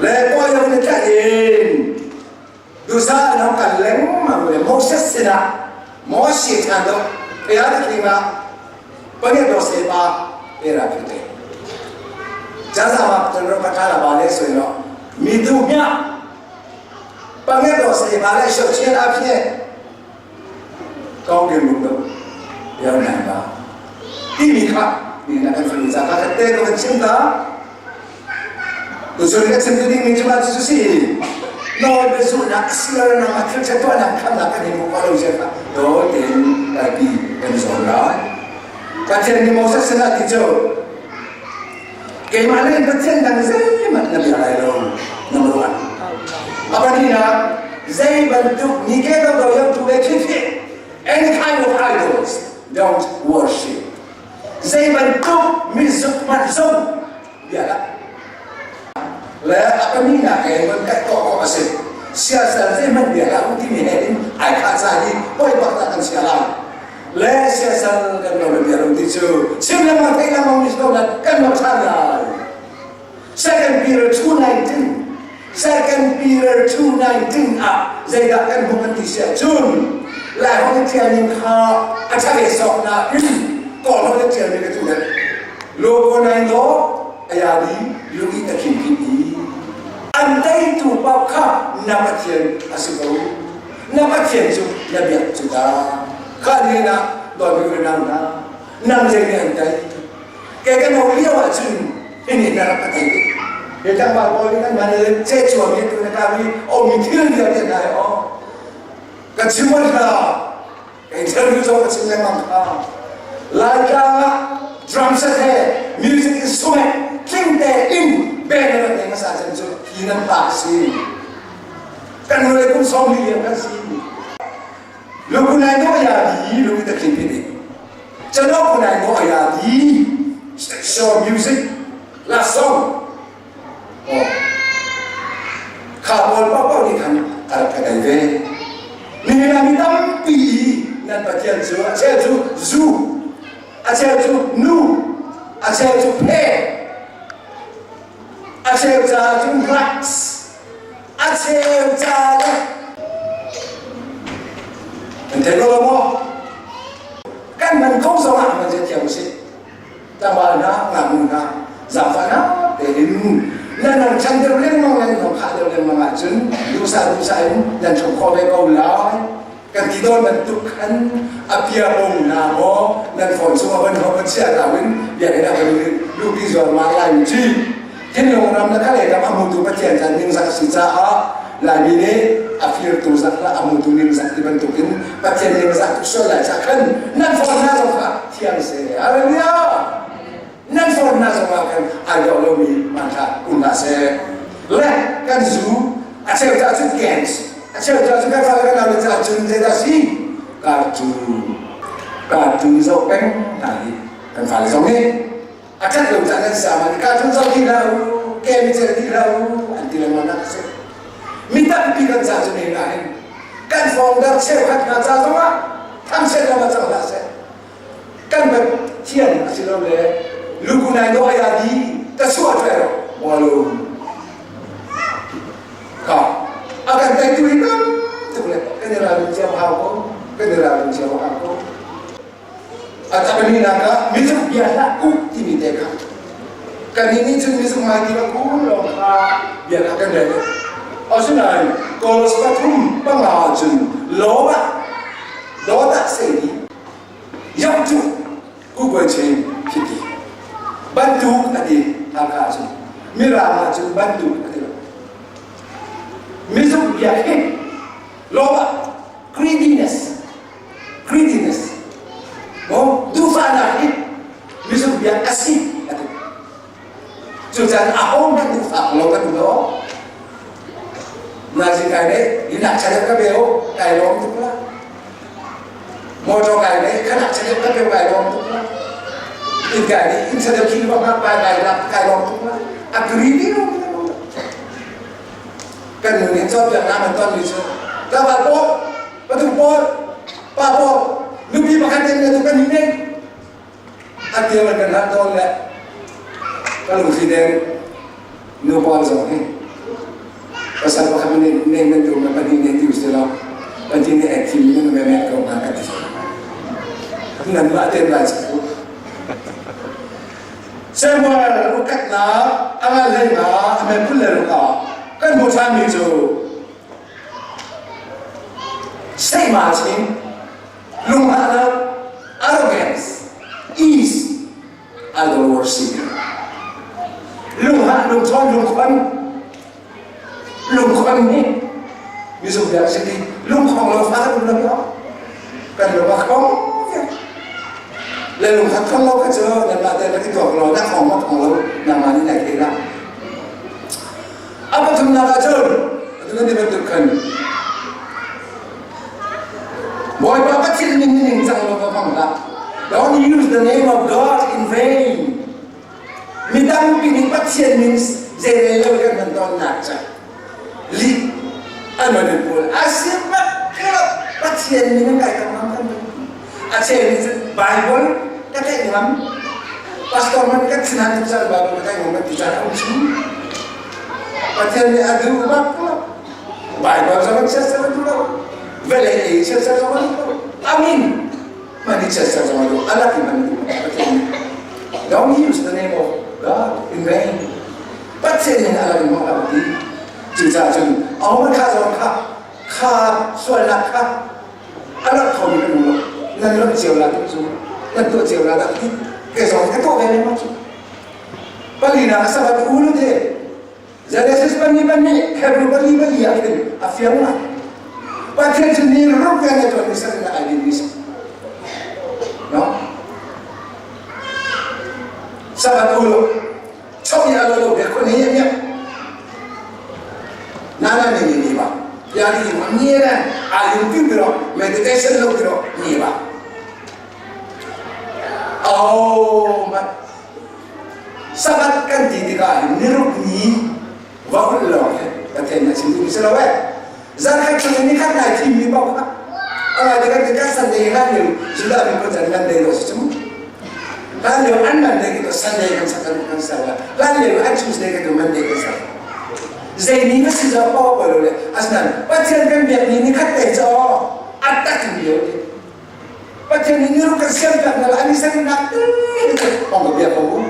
Le kawi le tlaih in dusa an hong kal lengmang le Moses sinah Moshe ṭhan do pea te ma pania do se pa pera phite jaza ma ton ro patha la ba le soi no mi tu hnya pania do se ba le sho chen a phye ကောင်းကင်ဘုံတော့ရောက်နိုင်ပါတိမိခနေနာkan fanu za ka te ko kan chim ta tu so ni chim ding mi chima chu si no be su na asila na ma thil che to na kham na kan ni mo ko lo je ka do tin kai pi kan zo lai Pathian ni Moses sinah ti cu keimah le Pathian dang zeihmanh na bia lai lo number one. A pahnihnak zei bantuk ni ke do do yam tu le khi khi any kind of idols don't worship. Zei bantuk mizuk hmanh zong bia lah. Le a pahnihnak he van kaih to ko a si. Siasal zeihmanh bia lah u timi he in ai khah ca hi poi bak dah kan sia lai. Le siasal kan lo le bia lo ti cu chim lengmang theih lengmang mi ko nan kan lo ṭhan lai. Second Peter 2:19 Second Peter 2:19 ah zeidah kan hmuh kan ti siah cun Lai holh in ning kha a ṭha ve sawk nain Kawl holh in ṭialmi ka tu le logo nai lo ayadi lung i ta khin khin i an teitu paoh kha na Pathian a si ko na Pathian cu na biak cu ta kha ni na dawt mi nang na nang zei nih an tei ke kan ho lio ah cun ini na rak ka tei he tlangval pawl nih kan man le che chuam mi tu na ka mi o mi thil vialte hna he o ka chim hna interview zong ka chim lengmang kha Laitlang ah drum set he music instrument tling te in band na rak nei hmasa chan cu hi nan pa si kan nule kum sawm li liam kan si lukunai no ya di lu ta khin pin chano kunai no ya di show music la song oh kha pawl paoh paoh nih khan a rak ka dai ve nihin ah mi tampi i nan pathian cu a cheu cu zu a cheu cu nu a cheu cu phe a cheu ca cu drugs a cheu ca le kan thei ko lo maw kan man ko zong ah man thiam usih tlangval hna ngaknu hna zaangfahnak tein nan ram chan deuh lengmang nan ram khah deuh lengmang ahcun duhsah duhsah in nan hrawm khawh ve ko lai kan ti dawn bantuk khan a pia bong hna maw nan phone chung a van ho van chia ta in biakinn ah van luhpi zuar ma lai mi ci thinlung ram le khalei ram a hmutu Pathian chan ningzak a si caah Laimi nih a firtu zak la a hmutu ningzak ti bantukin Pathian ningzak tuk sual lai ca khan nan phone hna zong kha thiang seh. Hallelujah! Nan phone hna zong ah khan ai dawh lomi hmanthlak um hlah seh. Le kan zu a cheu ca cun gangs a cheu ca cun kan fale kan naule ca cun zeidah si cartoon cartoon zoh peng hna hi kan fale zong nih a ṭhat lo caan an sa ma cartoon zoh ti hlah u game cel ti hlah u an ti lengmang nak a si mi tampi kan ca cu ne nain kan fawngdar cheukhat hna ca zongah thangchiat lam ah cang hlah seh kan Pathian a si lo le lukunai no aya di ta suah ṭheo walum ka a kan teitu hi tam tuk le kan i ralrin cio hau ko kan i ralrin cio hau ko a pahnihnak ah mizuk bia hlah u timi te kha kannih nih cun mizuk ngai ti ku lawng kha bia kha kan rel asinain Kolos pathum panga ahcun lawm ah dawt ah sei yam cu ku koi chin khiti bantuk a ti Hakha ahcun Mirang ahcun bantuk a ti lo mizuk bia hi lawm ah greediness greediness mo duhfahnak hi mizuk bia a si a ti cucan a ho hmanh duhfak lo kan um lo nazi kai ne inak chadep ka beo kai lawm tuk la motor kai ne khanak chadep ka beo kai lawm tuk la in kai ne in chadep khi ba pa kai la kai lawm tuk la a greedy lo kan nu nih cawnpiak na man ton mi cu tlangval pawl patung pawl pa pawl nupi pakhat in na tu kan hi nei a tia man kan hlan tawn le ka lungthli deng nu pawl zong hi. Pasal pakhat nih nei nan duh ma pahnih nei ti usih law pahnih nih ai thim nan ve men ko hnga ka ti. Nanmah ten lai cu. Samuel ukatnak a ngal hlei nga a me phun le ruk ah kan hmuh ṭhanmi cu Seihma chin lunghahnak arrogance is idol worship. Lunghah lungṭhawn lungkhon lungkhon nih mizung biak si ti lungkhong lo fa kan um lo kan lung a khong le lung khat khong lo kha cu nanmah te na ti tuak lo na khong ma khong lo nangmah nih nai thei la a pathumnak ah cun atu kan ti bantuk khan Bawipa Pathian min ning cang lo ka hmang hlah. Don't use the name of God in vain. Mi tampi nih Pathian min zeirel lo kan hman tawnnak ca lih an van pawl a si bak Pathian min an kai kam ngam kan a cheu nih cun Bible ka theih ngam pastor man kan sinan tuk cang Bible ka theih ngam kan ti caan a um chung Pathian nih a duh bak lo Bible zong an chiatser an duh lo velei ei chiatser zong an duh lo amin man i chiatser zong an duh alak in man duh Pathian nih don't use the name of God in vain Pathian nih alak in hmang hlah ti cucaah cun ahon kha zong kha kha sualnak kha a rak khomi kan um lo nan rak cio la tuk cu nan tuah cio la dah ti ke zong ka tuah ve lengmang cu palina sabat ulu te Genesis pali pali Hebrew pali pali ah khin a fiang ngai Pathian cu ni ruk ve na tuan ni sarih na ai din ni no sabat ulu chok ya lo lo be ko ni ya na na ni ni ni ba ya ni ma ni na a yung pi pi ro meditation lo pi ro ni ba oh ma sabat kan ti tikah hin niruk ni va ulh lawng hi Pathian nih a chim duhmi si lo eh zarkhat chung in nikhat nai thimmi paoh kha a ngai tikah tikah Sunday hlan lio Judah miphun chan Monday lo si cu hlan lio an Monday ki to Sunday kan sak kan kan ser la hlan lio an Tuesday kan to Monday kan ser zei ni na si zo paoh paoh lo le asinain Pathian kan biak ni nikhat te cu a tak in lio ti Pathian nih niru kan siampiak hna lai, an i sarihnak te kong ka bia ko u.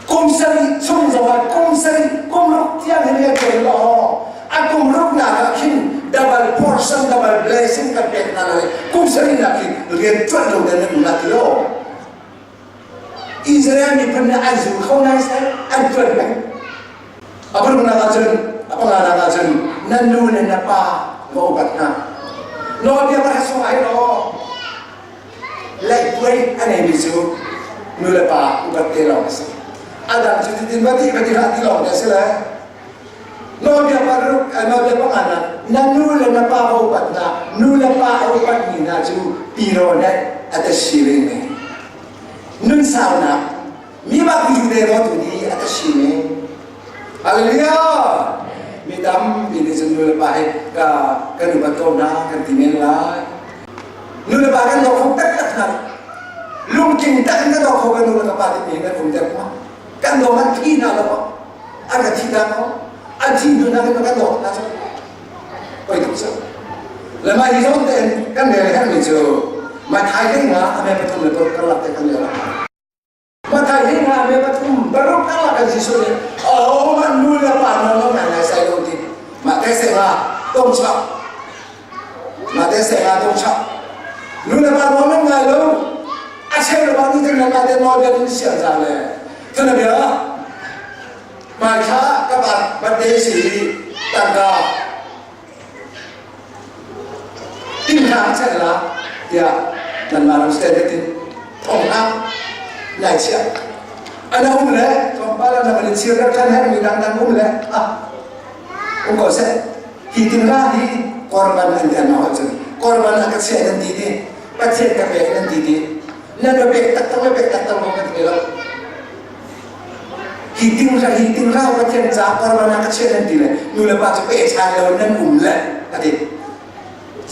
Kum sarih chung zongah kum sarih kum ruk tiang hin rian ṭuan law a kum ruknak ah khin double portion double blessing kan pek hna lai kum sarihnak hin rian ṭuan lo den nan um la ti lo. Israel miphun nih an zul kho nai sai an ṭuan peng. A paruknak ah cun a panganak ah cun nan nu le na pa va upat hna. Nawlbia pakhat sung ah hin aw leihpuai a neimi cu nu le pa upat te lawng a si. A dang cu titin va ti va ti hlah ti lawng te a si le nawlbia paruk nawlbia panganak na nu le na pa va upat hna nu le pa a upatmi hna cu piro nih a tashiri me nun saunak Mi bak Jude ro tu ni a ka si me. Hallelujah! Mi tampi nih cun nu le pa he ka kan upat ko hna kan ti men lai. Nu le pa kan daw kho taktak hna. Lungtling tak in ka daw kho kan nu le ka pa ti mi kan um deuh ma. Kan daw man thi hna lo an ka thi hna ko. An thi hnu hna kan kan daw hna cu. Poi tuk cu. Le mah hi zawn tein kan rel hermi cu Mathai hlei nga a me pathum le paruk karlak te kan rel a Mathai hlei nga me pathum paruk karlak kan Jesuh nih ahohmanh nu le pa nawl lo ngai ngai sai lo ti mah te se nga tong chak mah te se nga tong chak nu le pa nawl nan ngai lo a cheu le pa nih cun nan mah te nawl bia in siang za le cun a bia hmaithla ka pa birthday si tangka Tinhlang chek la tiah nanmah ram state ah tin thonghlang nai chiah. Ana um le tlawmpal ah na van i chir rak ṭhan herhmi dangdang um le ah um ko seh. Hi tinhla hi korban an ti an holh cun korban a ka chiah nan ti ti Pathian ka pek nan ti ti nan va pek taktak le pek taktak lo kan thei lo. Hi tinhla hi tinhla Pathian ca korban ah ka chiah nan ti le nu le pa cu pehchai lo nan um le a ti.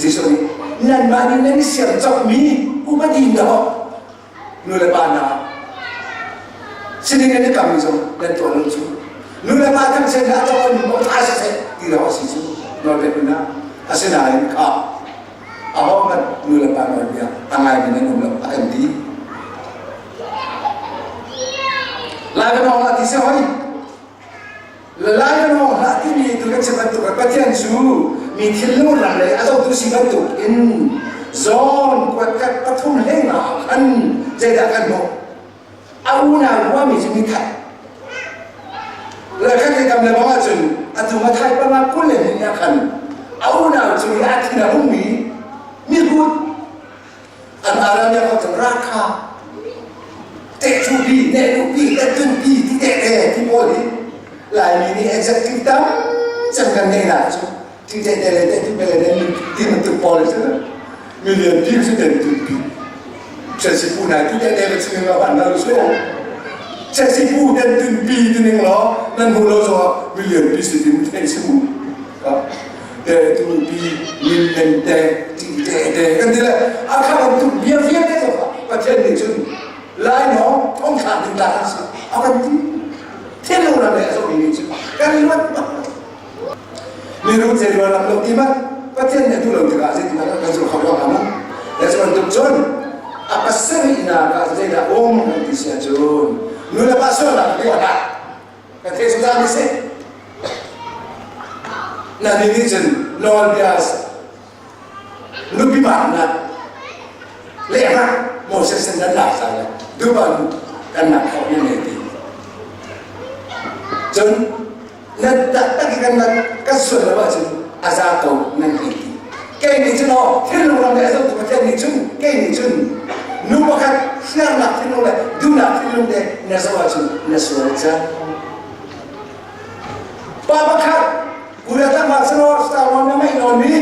Jesuh nih nanmah nih nan i siam cawkmi upadi dawh nu le pa hna sining nan i kam zong nan tuah lo cu. Nu le pa thangchiat hlah cawn maw tha siseh ti lo a si cu nawlpek hna. Asinain kha ahohmanh nu le pa nawlbia a ngaimi nan um lo a kan ti. Lai kan hong ti si hoi. Lai kan hong hlah timi tu kan chim bantuk Pathian cu mi thinlung ram lei a zohtu si bantuk in zawn kuat khat pathum hleng ah khan zeidah kan hmuh? A unau huami cu mi that. Le khat le kam le bang ahcun atu Mathai panga 22 ah khan a unau cu i a thin a hungmi mihrut an Aramia kong cun rakha tehcu pi nehnu pi tettun pi ti teh te ti pawl hi Laimi nih executive tam cem kan neih nak cu ti teh te le tehtun pe le ti bantuk pawl cu milian pi cu tettun pi Chelsea nai ti teh te va chim lo ban lo su Chelsea pu tettun pi ti ning lo nan hmu lo zong milian pi si tin thei si mu te tu pi min men te ti te te kan ti le a kha bantuk bia vialte zong Pathian nih cun lai no thong thla ding ta kan si a kan ti thil lo ram le a zoh mi nih cun kan luat bak miru ce rual lam lo ti mat Pathian nih a duh lo tikah zeitindah kan zulh kho lo hnga mu le cu bantuk cun a pasarihnak ah zeidah um kan ti si ahcun nu le pa sualnak tuah hlah Ka thei zungzal mi si. Na nih nih cun nawlbia nupi maknak lehra Moses sin nan lak cang le duban kan nak khawh mi nei ti. Cun nan taktak i kan nak kan sual lo ahcun a za ko nan hei ti. Kei nih cun aw thinlung ram le a zohtu Pathian nih cun kei nih cun nu pakhat hriangnak thinlung le duhnak thinlung te na zoh ahcun na sual cang. Pa pakhat kula tlangval selaw star na ngeih nawn mi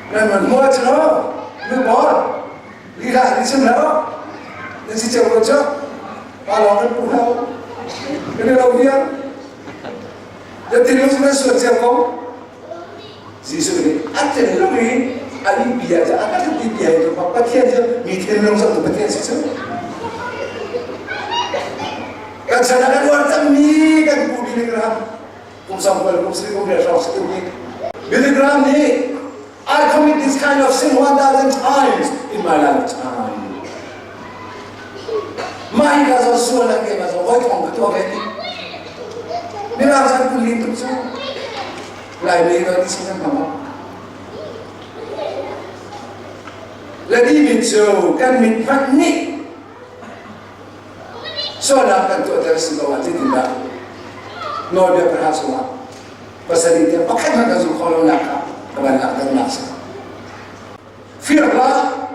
nan man hmuh ahcun aw nu pawl lila ni chim lo nan si ceu ko cu pa lawng kan pu hlo kan i lo vial Na thinlung cu nan sual cio ko. Jesuh nih a thinlung i a ih bia cu a kan ti bia cu Pathian cu mi thinlung zohtu Pathian si cu. Kan chan ah kan uar cangmi kan pu Billy Graham kum 90 kum 90 kum riat hrawng si tu hi Billy Graham nih I commit this kind of sin 1000 times in my lifetime. Mah hi ka zo sual a ke ma zo voi thong ka tuah ve ti. Mirang zan kun lin tuk cu Laimi no ti sin kan hmang. Le di mit cu kan mit hmanh nih sualnak kan tuahter si ko ah zeitindah nawlbia pahra chungah pasarih tiang pakhat hmanh kan zumh khawh lonak kha ka van langhternak si. Fir hlah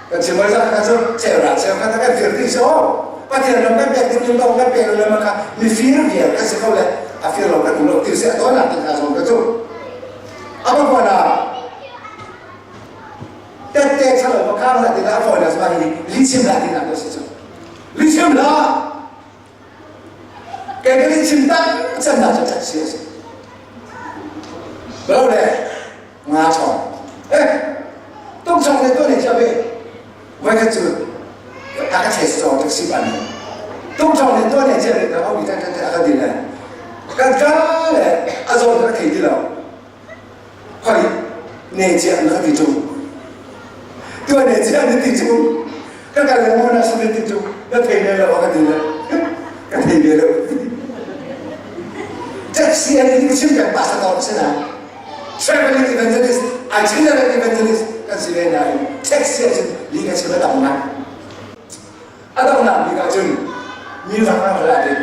kan chim oi zah cu cheu ra cheu kha kan fir ti si o Pathian ram kan pek ding dong kan pek lo kha mi fir vial kan si ko le a fir lo kan um lo ti si a tawinak tin kha zong ka cu apa ko na tette chalo ba khar la ti la fawi la ma hi li chim la ti na ko si cu li chim la Kei ka nih chim tak chan dah cu that si a si. Lo le nga chong. Eh, tung chong le tuan chia ve. Voi khat cu a ka thei so tak si ban. Tung chong le tuan chia ve ka mi kan kan a ka di le. Kan ka le a zong ka thei ti lo. Khoi ne chia na ka ti chung. Tuan ne chia na ti chung. Ka kal le mo na si na ti chung. Na thei ne lo ka ti le. Ka thei ve lo. Taxi an in chim peng pastor to si na. Traveling evangelist, itinerant evangelist kan si ve nain taxi ahcun li ka chim a tam ngai. A donghnak bik ahcun mi rak la ti.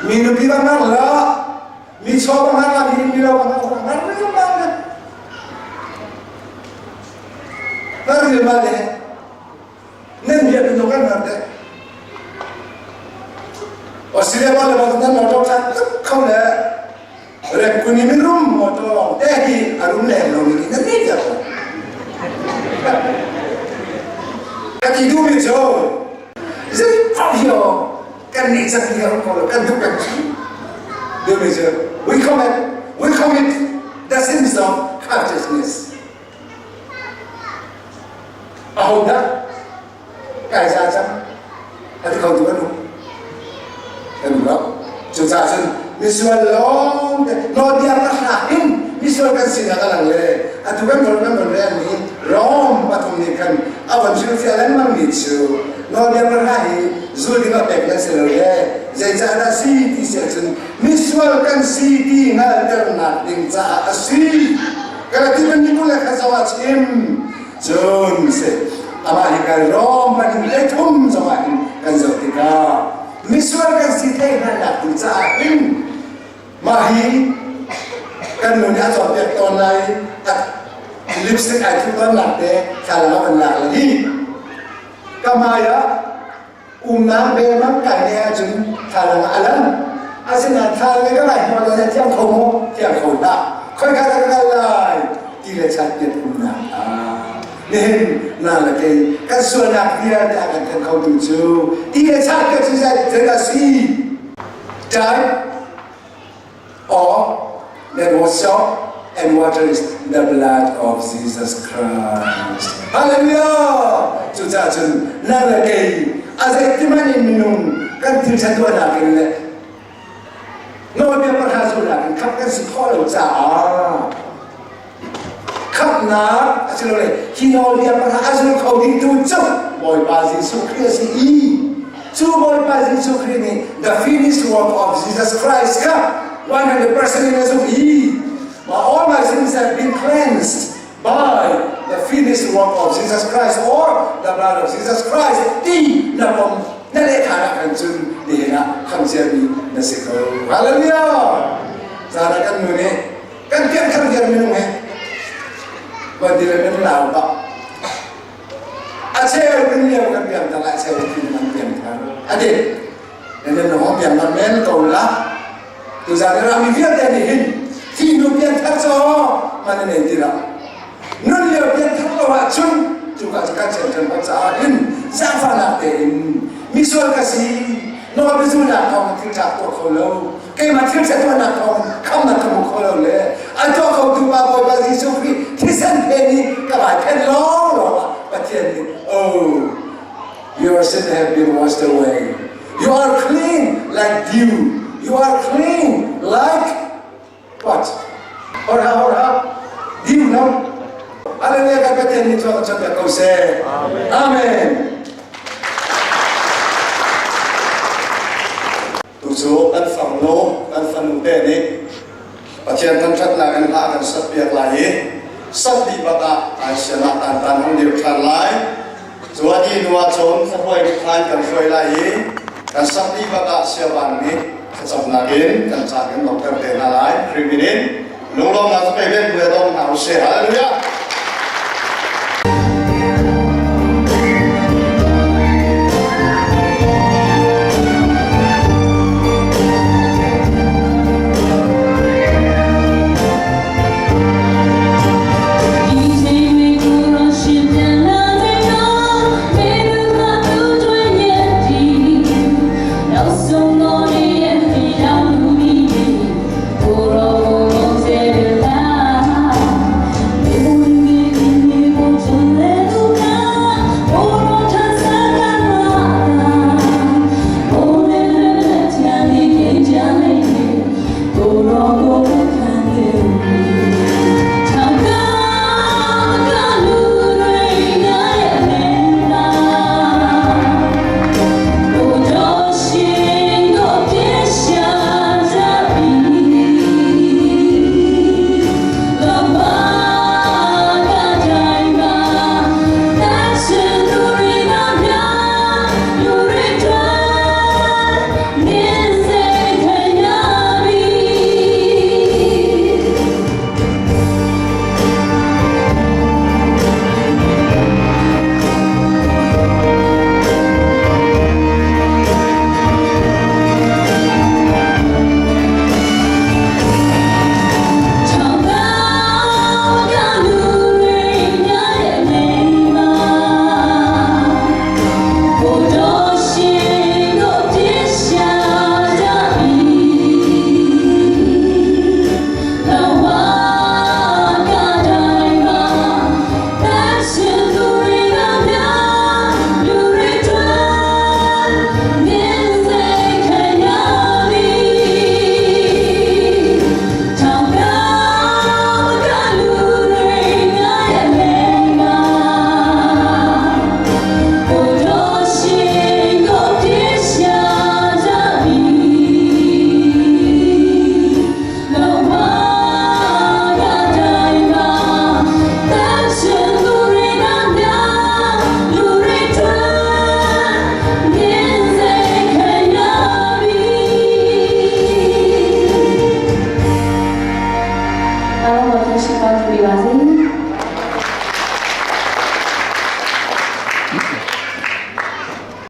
Mi nupi bang la Mi chaw bang la mi mi lo bang la ngar rial mal le ngar rial mal le nan bia nu kan ngar de Australia ba le ba nan motor tha tuk kho le rek kuni min rum motor long te hi arum le lo ni nan ni ta ka ti du mi cho zai pau hi kan nih cang hi a ko kan duh peng cu cu we commit we commit the sins of covetousness aho dah kai za cang a ti kho tu an um. Cucaah cun misual lawng te nawlbia ka hlak in misual kan sinak a lang le atu kan von kan von relmi Rom pathum nih khan a von hrilhfiah lengmang mi cu nawlbia pahra hi zul ding ah pek nan si lo le zeicah dah si ti si ahcun misual kan si ti hngalhternak ding caah a si. Galati kan ni le kha zong ah chim cun si amah hi kan Rom pathum le thum zong ah hin kan zoh tikah misual kan si theihhngalhnak ding caah hin mah hi kan nu nih a cawnpiak tawn lai lipstick ai thuh tawn nak te thlalang a van lak le hi ka hmai ah umnak bemang kai ne ahcun thlalang a lang asinain thlalang ka ngai hmuh le thiang kho maw thiang kho hlah khoi ka ka kal lai ti le chat piat umnak ah nihin na le kei kan sualnak vialte a kan then khotu cu ti le chat piat cu zeidah si time or that was soap and water is the blood of Jesus Christ. Hallelujah! Cucaah cun nang le kei a zeitiman in minung kan thil ṭha tuahnak in le nawlbia pahra zulhnak in khamh kan si khawh lo caah khamhnak asilole hi nawlbia pahra a zul kho dingtu cu Bawipa Jesuh Khrih a si i cu Bawipa Jesuh Khrih nih the finished work of Jesus Christ kha 100% in a zumh i all my sins have been cleansed by the finished work of Jesus Christ or the blood of Jesus Christ ti na pom na lehkha ah khan cun nihin ah khamciami na si ko. Hallelujah! Zan ah kan nu nih kan pianthar viar minung he van ti le nan lau bak a cheu kan liam kan pianthar a cheu thin kan pianthar adi nan nan hong pianthar men ko la tuzan rami vialte nih hin thi nu pianthar cho man nei ti la nun lio pianthar lo ah cun cuka cu kan chen chen caah hin zaangfahnak tein misual ka si nawl biazulnak thawng thil ṭha tuah kho lo keimah thil ṭha tuahnak thawng khamnak ka hmu kho lo le a tuah khotu pa Bawipa Jesuh Khrih thisen phen i ka vai phen lawng lawng ah Pathian nih oh your sin have been washed away you are clean like dew you are clean like what horha horha dew no Hallelujah kan Pathian nih thluak a ko seh Amen Tu cu kan farnu, kan fanu te nih Pathian thangṭhatnak in hla kan sakpiak lai i sak dih bak ah Asia ah tan tan hung dir ṭhan lai. Cu a dih hnu ah cun thlahuai khan kan hruai lai i kan sak dih bak ah siavan nih thlacamnak in kan caan kan donghter te hna lai. Khrih min in lunglawmnak cu pei ven bu he dong hna u sih. Hallelujah!